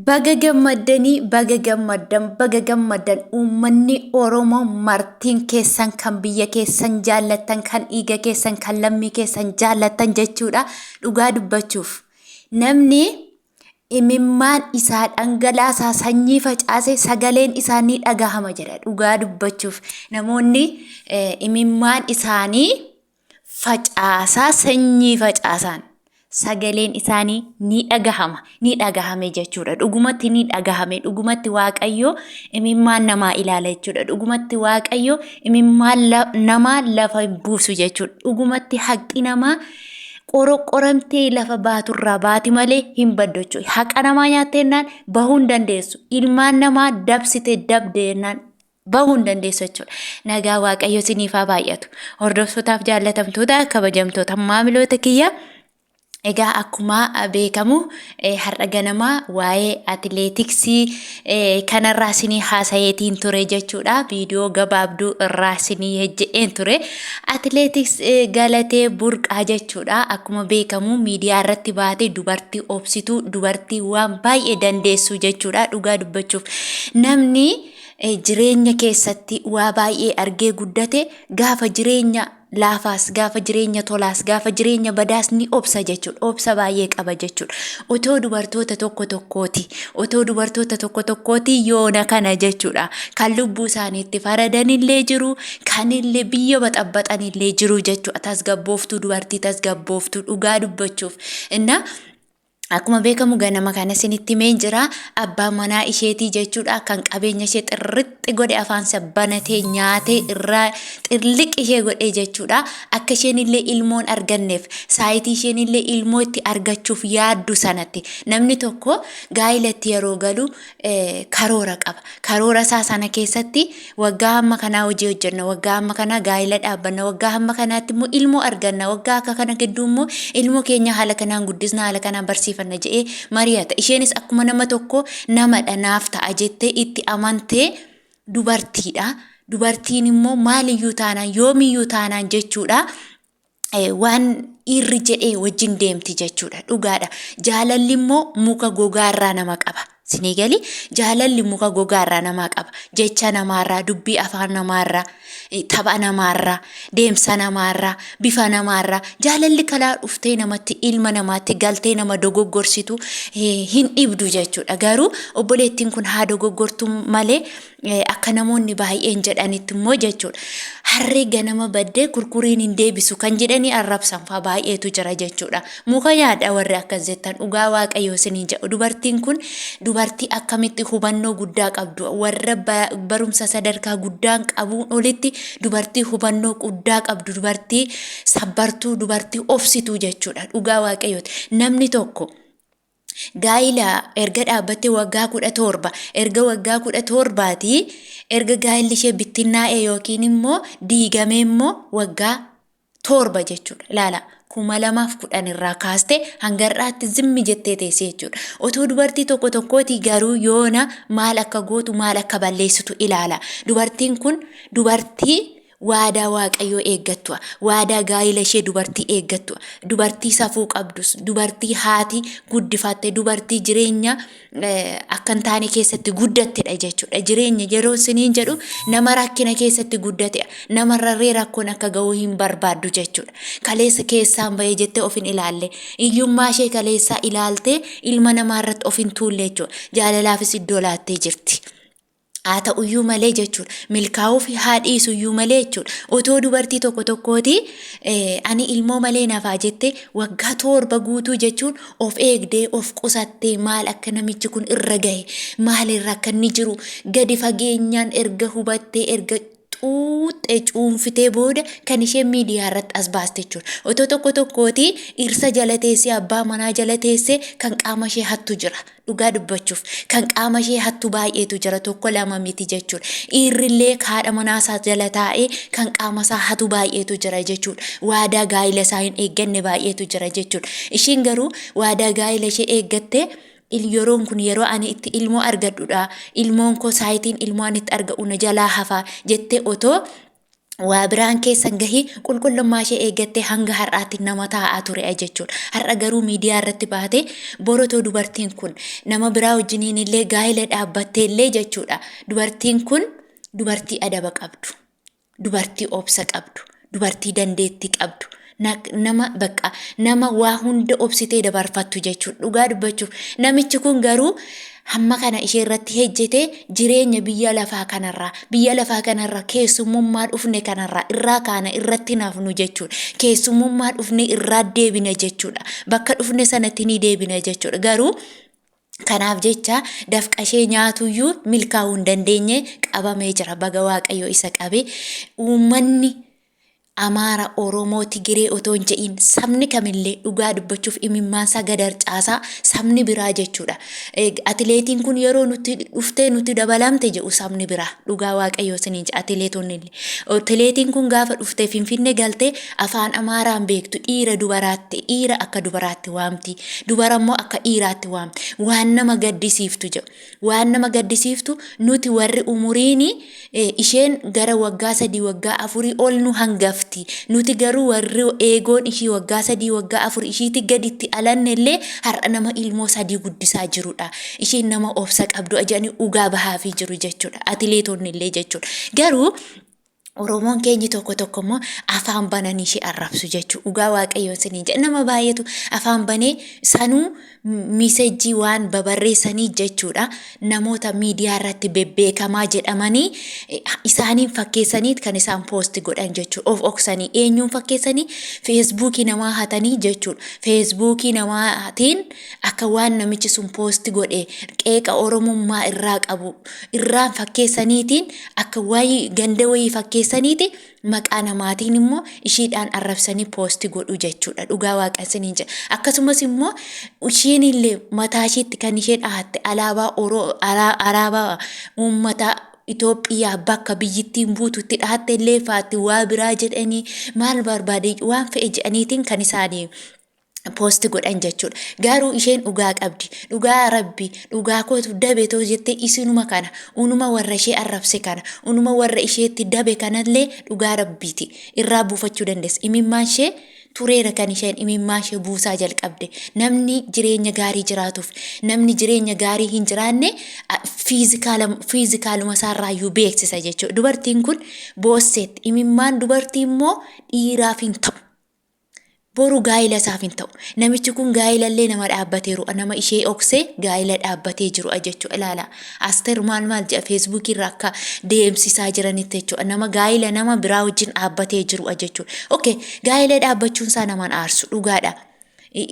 Baga gammaddanii, baga gammaddan, baga gammaddan uummanni Oromoo martiin keessan kan biyya keessan jaallattan, kan dhiiga keessan, kan lammii keessan jaallattan jechuudha. Dhugaa dubbachuuf namni imimmaan isaa dhangalaasaa sanyii facaase sagaleen isaa ni dhagahama jedha. Dhugaa dubbachuuf namoonni imimmaan isaanii facaasaa sanyii facaasaan sagaleen isaanii ni dhagahama, ni dhagahame jechuudha. Dhugumatti ni dhagahame. Dhugumatti Waaqayyo imimmaan namaa ilaala jechuudha. Dhugumatti Waaqayyo imimmaan namaa lafa hin buusu jechuudha. Dhugumatti haqi namaa qoroqoramtee lafa baaturraa baati malee hin baddu jechuudha. Haqa namaa nyaattee jennaan bahuu hin dandeessu. Ilmaan namaa dabsite dabde jennaan bahuu hin dandeessu jechuudha. Nagaa Waaqayyo isiniif haa baay'atu. Hordoftootaaf jaallatamtoota kabajamtoota maamiloota kiyya. Egaa akkuma beekamu har'a ganama waa'ee atileetiksii kanarraa isinii haasayeetiin ture jechuudha. Viidiyoo gabaabduu irraa isinii hojjedheen ture. Atileetiks Galatee Burqaa jechuudha. Akkuma beekamu miidiyaa irratti baatee dubartii obsituu, dubartii waan baay'ee dandeessu jechuudha. Dhugaa dubbachuuf namni jireenya keessatti waa baay'ee argee guddate gaafa jireenya laafaas, gaafa jireenya tolaas, gaafa jireenya badaas ni obsa jechuudha. Obsa baay'ee qaba jechuudha. Otoo dubartoota tokko tokkooti, otoo dubartoota tokko tokkooti yoona kana jechuudha. Kan lubbuu isaaniitti faradanillee jiru, kanillee biyya baxabbaxanillee jiru jechuudha. Tasgabbooftuu, dubartii tasgabbooftuu dhugaa dubbachuuf. Inna Akkuma beekamu ganama kana isinitti himeen jira. Abbaan manaa isheetii jechuudha kan qabeenya ishee xirrixxi godhe afaan isa banatee nyaatee irraa xirliq ishee godhe jechuudha. Akka isheen illee ilmoon arganneef saayitii isheen illee ilmoo itti argachuuf yaaddu sanatti namni tokko gaa'ilatti yeroo galu karoora qaba. Karoora isaa sana keessatti waggaa hamma kanaa hojii hojjenna, waggaa hamma kanaa gaa'ila dhaabbanna, waggaa hamma kanaatti immoo ilmoo arganna, waggaa akka kana gidduu immoo ilmoo keenya haala kanaan guddisna, haala kanaan barsiifanna jedhee mari'ata. Isheenis akkuma nama tokko namadha naaf ta'a jettee itti amantee dubartiidha. Dubartiin immoo maaliyyuu taanaan yoomiyyuu taanaan jechuudha. Waan dhiirri jedhee wajjin deemti jechuudha. Dhugaadha. Jaalalli immoo muka gogaarraa nama qaba. Sinii gali jaalalli muka gogaarraa nama qaba. Jecha namaarraa, dubbii afaan namaarraa, tapha namaarraa, deemsa namaarraa, bifa namaarraa jaalalli kalaa dhuftee namatti ilma namaatti galtee nama dogoggorsitu hin dhibdu jechuudha. Garuu obboleettiin kun haa dogoggortu malee Akka namoonni baay'een jedhanitti immoo jechuudha. Harree ganama baddee kurkuriin hin deebisu kan jedhanii arrabsan fa'aa baay'eetu jira jechuudha. Muka nyaadha warri akkas jettan dhugaa waaqayyoo isiniin jedhu. Dubartiin kun dubartii akkamitti hubannoo guddaa qabdu warra barumsa sadarkaa guddaan qabuun olitti dubartii hubannoo guddaa qabdu dubartii sabbartuu dubartii obsituu jechuudha. Dhugaa waaqayyooti. Namni tokko Gaa'ila erga dhaabbattee waggaa 17 erga waggaa 17ti erga gaa'illi ishee bittinnaa'e yookiin immoo diigamee immoo waggaa 7 jechuudha. Ilaala 2010 irraa kaaste hanga har'aatti zimmi jettee teessee jechuudha. Otoo dubartii tokko tokkootii garuu yoona maal akka gootu maal akka balleessitu ilaala. Dubartiin kun dubartii Waadaa Waaqayyoo eeggattua. Waadaa gaa'ila ishee dubartii eeggattua. Dubartii safuu qabdus, dubartii haati guddifatte, dubartii jireenya akka hin taane keessatti guddattedha jechuudha. Jireenya yeroo isiniin jedhu nama rakkina keessatti guddatedha. Namarrarree rakkoon akka ga'uu hin barbaaddu jechuudha. Kaleessa keessaan bahee jettee of hin ilaalle. Hiyyummaa ishee kaleessaa ilaaltee ilma namaa irratti of hin tuulle jechuudha. Jaalalaafis iddoo laattee jirti. Haa ta'uyyuu malee jechuudha. Milkaa'uuf haa dhiisuyyuu malee jechuudha. Otoo dubartii tokko tokkooti ani ilmoo malee nafaa jettee waggaa 7 guutuu jechuun of eegdee of qusattee maal akka namichi kun irra gahe maal irra akka inni jiru gadi fageenyaan erga hubattee erga xuuxxee cuunfitee booda kan isheen miidiyaa irratti as baaste jechuudha. Otoo tokko tokkooti dhirsa jala teessee abbaa manaa jala teessee kan qaama ishee hattu jira. Dhugaa dubbachuuf kan qaama ishee hattu baay'eetu jira tokko lama miti jechuudha. Dhiirrillee haadha manaa isaa jala taa'ee kan qaama isaa hatu baay'eetu jira jechuudha. Waadaa gaa'ila isaa hin eegganne baay'eetu jira jechuudha. Ishiin garuu waadaa gaa'ila ishee eeggattee yeroon kun yeroo ani itti ilmoo argadhudha. Ilmoon koo saayitiin ilmoo ani itti argadhu na jalaa hafa jettee otoo Waa biraan keessan gahii qulqullummaa ishee eeggattee hanga har'aatti nama taa'aa ture jechuudha. Har'a garuu miidiyaa irratti baatee borotoo dubartiin kun nama biraa wajjiniin illee gaa'ela dhaabbattee illee jechuudha. Dubartiin kun dubartii adaba qabdu, dubartii obsa qabdu, dubartii dandeettii qabdu, nama bakka nama waa hunda obsitee dabarfattu jechuudha. Dhugaa dubbachuuf namichi kun garuu hamma kana ishee irratti hejjetee jireenya biyya lafaa kanarraa, biyya lafaa kanarraa keessummummaa dhufne kanarraa irraa kaana irratti nafnu jechuudha. Keessummummaa dhufne irraa deebina jechuudha. Bakka dhufne sanatti ni deebina jechuudha. Garuu kanaaf jecha dafqa ishee nyaatuyyuu milkaa'uu hin dandeenye, qabamee jira. Baga Waaqayyo isa qabe. Uummanni Amaara, Oromoo, Tigiree otoo hin jedhiin sabni kamillee dhugaa dubbachuuf imimmaansaa gad harcaasaa sabni biraa jechuudha. Atileetiin kun yeroo nutti dhuftee nutti dabalamte jedhu sabni biraa, dhugaa Waaqayyoo isiniin jedha atileetonni illee. Atileetiin kun gaafa dhuftee Finfinnee galtee afaan Amaaraan beektu, dhiira dubaraatti, dhiira akka dubaraatti waamti, dubara immoo akka dhiiraatti waamti. Waan nama gaddisiiftu jedhu. Waan nama gaddisiiftu, nuti warri umuriin isheen gara waggaa 3, waggaa 4 ol nu hangafti. Nuti garuu warri eegoon ishii waggaa 3, waggaa 4 ishiitti gaditti alanne illee har'a nama ilmoo 3 guddisaa jirudha. Isheen nama obsa qabdu jedhanii dhugaa bahaafii jiru jechuudha. Atileetonni illee jechuudha. Garuu Oromoon keenyi tokko tokko immoo afaan bananii ishee arrabsu jechuudha. Dhugaa Waaqayyoon isiniin jedha. Nama baay'eetu afaan banee sanuu misejjii waan babarreessanii jechuudha. Namoota miidiyaa irratti bebbeekamaa jedhamanii isaaniin fakkeessanii kan isaan poosti godhan jechuudha. Of oksanii eenyuun fakkeessanii feesbuukii namaa hatanii jechuudha. Feesbuukii namaatiin akka waan namichi sun poosti godhe qeeqa Oromummaa irraa qabu irraan fakkeessaniitiin, akka wayii ganda wayii fakkeessaniiti maqaa namaatiin immoo ishiidhaan arrabsanii poosti godhu jechuudha. Dhugaa Waaqa isiniin jedha. Akkasumas immoo ishiin illee mataa ishiitti kan ishee dhahatte alaabaa Oro alaabaa uummata Itoophiyaa bakka biyyittiin buututti dhahatte illee faatti waa biraa jedhanii maal barbaade waan fe'e jedhaniitiin kan isaanii poosti godhan jechuudha. Garuu isheen dhugaa qabdi. Dhugaa Rabbi, dhugaa kootu dabe too jettee isinuma kana, unuma warra ishee arrabse kana, unuma warra isheetti dabe kanallee dhugaa Rabbiiti. Irraa buufachuu dandeessa. Imimmaan ishee tureera kan isheen imimmaan ishee buusaa jalqabde. Namni jireenya gaarii jiraatuuf, namni jireenya gaarii hin jiraanne fiizikaaluma isaarraayyuu beeksisa jechuudha. Dubartiin kun boosseetti. Imimmaan dubartii immoo dhiiraaf hin ta'u. Boru gaa'ila isaaf hin ta'u. Namichi kun gaa'ilallee nama dhaabbateeru, nama ishee oksee gaa'ila dhaabbatee jiru jechuudha. Ilaala. Aster maal maal jedha feesbuukii irra akka deemsisaa jiranitti jechuudha. Nama gaa'ila nama biraa wajjin dhaabbatee jiru jechuudha. Okay, gaa'ila dhaabbachuun isaa namaan aarsu, dhugaadha.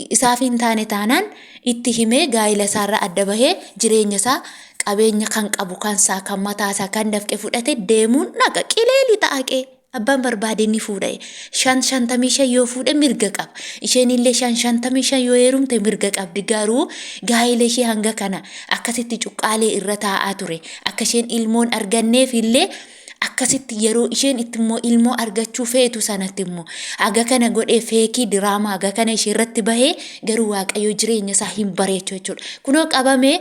Isaaf hin taane taanaan itti himee gaa'ila isaarraa adda bahee jireenya isaa, qabeenya kan qabu kan isaa, kan mataa isaa kan dafqe fudhate deemuun naqa qileeli ta'aqee. Abbaan barbaade ni fuudha. 5 55 yoo fuudhe mirga qaba. Isheen illee 5 55 yoo heerumte mirga qabdi. Garuu gaa'ela ishee hanga kana akkasitti cuqqaalee irra taa'aa ture. Akka isheen ilmoon arganneef illee akkasitti yeroo isheen itti immoo ilmoo argachuu feetu sanatti immoo haga kana godhee feekii diraamaa haga kana ishee irratti bahee, garuu Waaqayyo jireenya isaa hin bareechu jechuudha. Kunoo qabamee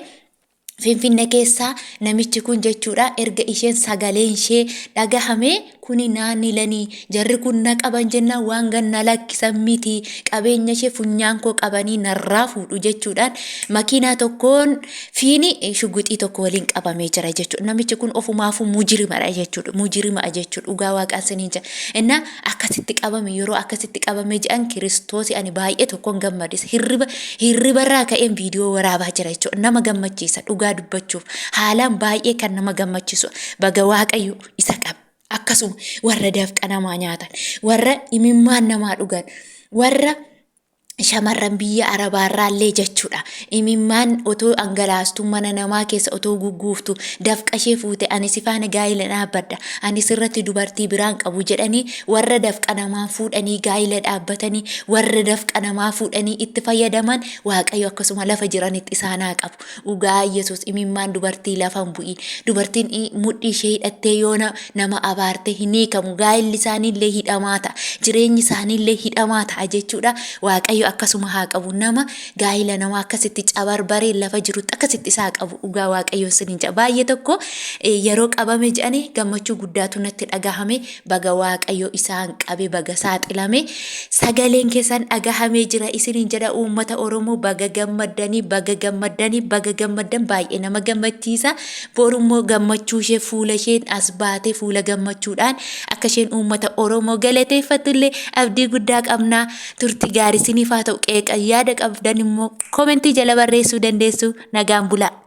Finfinne keessaa namichi kun jechuudha. Erga isheen sagaleen ishee dhagahame, kuni naannilanii jarri kun na qaban jennaan waan ganna lakkisan miti, qabeenya ishee funyaan koo qabanii narraa fuudhu jechuudhaan makiinaa tokkoon fiini shuguxii tokko waliin qabamee jira jechuudha. Namichi kun ofumaafuu mujirimadha jechuudha. Mujirima jechuudha. Dhugaa Waaqaan siniin jedha. Innaa akkasitti qabame, yeroo akkasitti qabame jedhan, Kiristoosi ani baay'ee tokkoon gammadis, hirriba hirribarraa ka'een viidiyoo waraabaa jira jechuudha. Nama gammachiisa, dhugaa dubbachuuf haalaan baay'ee kan nama gammachiisu. Baga Waaqayyo isa qabe. Akkasuma warra dafqa namaa nyaatan, warra imimmaan namaa dhugan, warra shamarran biyya Arabaarraallee jechuudha. Imimmaan otoo dhangalaastuu, mana namaa keessa otoo gugguuftu, dafqa ishee fuute, ani si faana gaa'ila dhaabbadha, ani sirratti dubartii biraan qabu jedhanii, warra dafqa namaa fuudhanii gaa'ila dhaabbatanii, warra dafqa namaa fuudhanii itti fayyadaman, Waaqayyo akkasuma lafa jiranitti isaan haa qabu. Dhugaa Yesuus, imimmaan dubartii lafa hin bu'iin. Dubartiin mudhii ishee hidhattee yoo nama abaarte hin hiikamu. Gaa'illi isaaniillee hidhamaa ta'a. Jireenyi isaaniillee hidhamaa ta'a jechuudha. Waaqayyo Waaqayyo akkasuma haa qabu. Nama gaa'ila namaa akkasitti cabarbaree lafa jirutti akkasitti isaa qabu dhugaa Waaqayyoon sinin jedha. Baay'ee tokko yeroo qabame jedhanii gammachuu guddaatu natti dhagahame. Baga Waaqayyo isaan qabe, baga saaxilame. Sagaleen keessan dhagahamee jira isinin jedha uummata Oromoo baga gammaddanii, baga gammaddanii, baga gammaddan baay'ee nama gammachiisa. Borummoo gammachuu ishee fuula isheen as baatee fuula gammachuudhaan akka isheen uummata Oromoo galateeffattullee abdii guddaa qabna. Turtii gaarii isiniif haa ta'u. Qeeqa yaada qabdan immoo komentii jala barreessuu dandeessu. Nagaan bulaa.